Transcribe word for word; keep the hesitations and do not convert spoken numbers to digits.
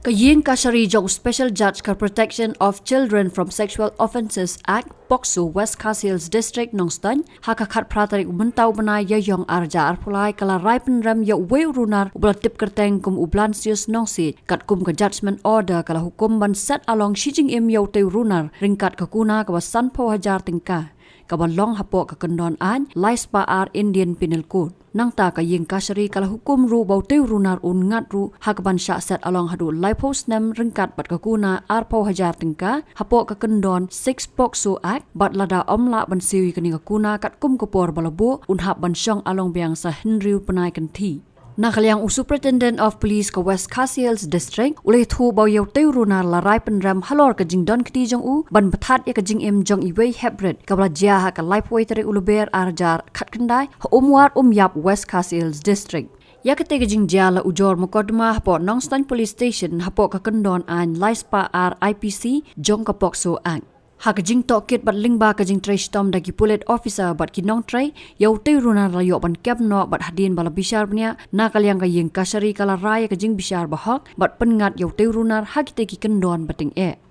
Ka ïing kashari jong u Special Judge ka Protection of Children from Sexual Offences Act, POCSO, West Khasi Hills District, Nongstoiñ, ha ka khatphra tarik mynta u bnai Ïaïong arhajar arphew lai ka la rai pynrem ïa uwei u runar uba la tip kyrteng kum u Blansius Nongsiej, katkum ka judgment order ka la hukum ban set along shi jingim ïa utei u runar ryngkat ka kuna kaba sanphew hajar tyngka, kaba long hapoh ka kyndon aiñ laispah ar Indian Penal Code. Nangta ka ïing kashari ka la hukum ruh ba utei u runar un ngat ruh ha kaban shah set along haduh laiphew snem ryngkat bad ka kuna arphew hajar tyngka hapoh ka kyndon six POCSO Act, bad lada ym lah ban siew ïa kane ka kuna katkum ka por ba la buh, un hap ban shong along biang sa hynriew bnai kynthih. Na ka liang u Superintendent of Police ka West Khasi Hills District u la ïathuh ba ïa utei u runar la rai pynrem halor ka jingdon kti jong u ban bthat ïa ka jingim jong iwei hep bret kaba la jia ha ka laiphew tarik u Lber arhajar khatkhyndai ha Umwar Umïap, West Khasi Hills District. Ïa katei ka jingjia la ujor mukotduma hapoh Nongstoiñ Police Station hapoh ka kyndon aiñ laispah ar IPC jong ka POCSO Act. Ha ka jingtohkit bad lyngba ka jingtrei shitom da ki pulit officer bad ki nongtrei, ïa utei u runar la ïoh ban kem noh bad hadien ba la bishar bniah, na ka liang ka ïing kashari ka la rai ïa ka jingbishar bahok bad pynngat ïa utei u runar ha kitei ki kyndon ba tyngeh.